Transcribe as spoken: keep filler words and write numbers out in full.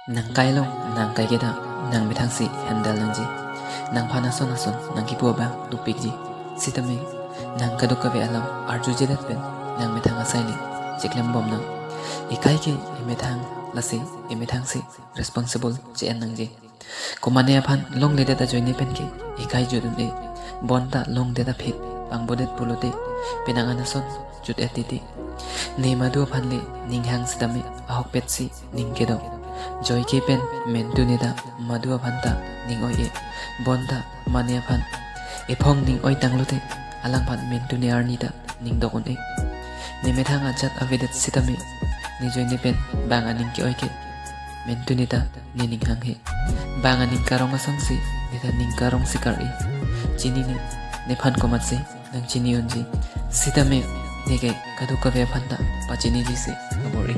Nang kai along, nang kai kedo, nang methang si handle nangji. Nangphan ason ason nang kipu abang dopikji. Sitame nang kadokave alam arjujedet pen nang methang asai le chiklem bom nang. Ekai ke emethang, lasi emethang si responsible che-en nangji. Komane aphan longledet ajoine pen ke ekai jut un-e, bonta longdet aphi pangbodet pulote penang an ason jut-et titi. Ne madu aphan le ning hang sitame ahokpet si ning kedo. Joike pen mentu ne ta madu aphan ta ning oi-e, bonta mane aphan ephong ning oi tanglote alangphan mentu ne arni ta ning dok un-e. Ne methang ajat avedet sitame ne joine pen bang aning ke-oi ke mentu ne ta ne ning hanghe. Bang aning karong asonsi ne ta ning karong si kar-e. Chinine, nephan komatsi nang chini unji. Sitame neke kadokave aphan ta pachiniji si kabor-e.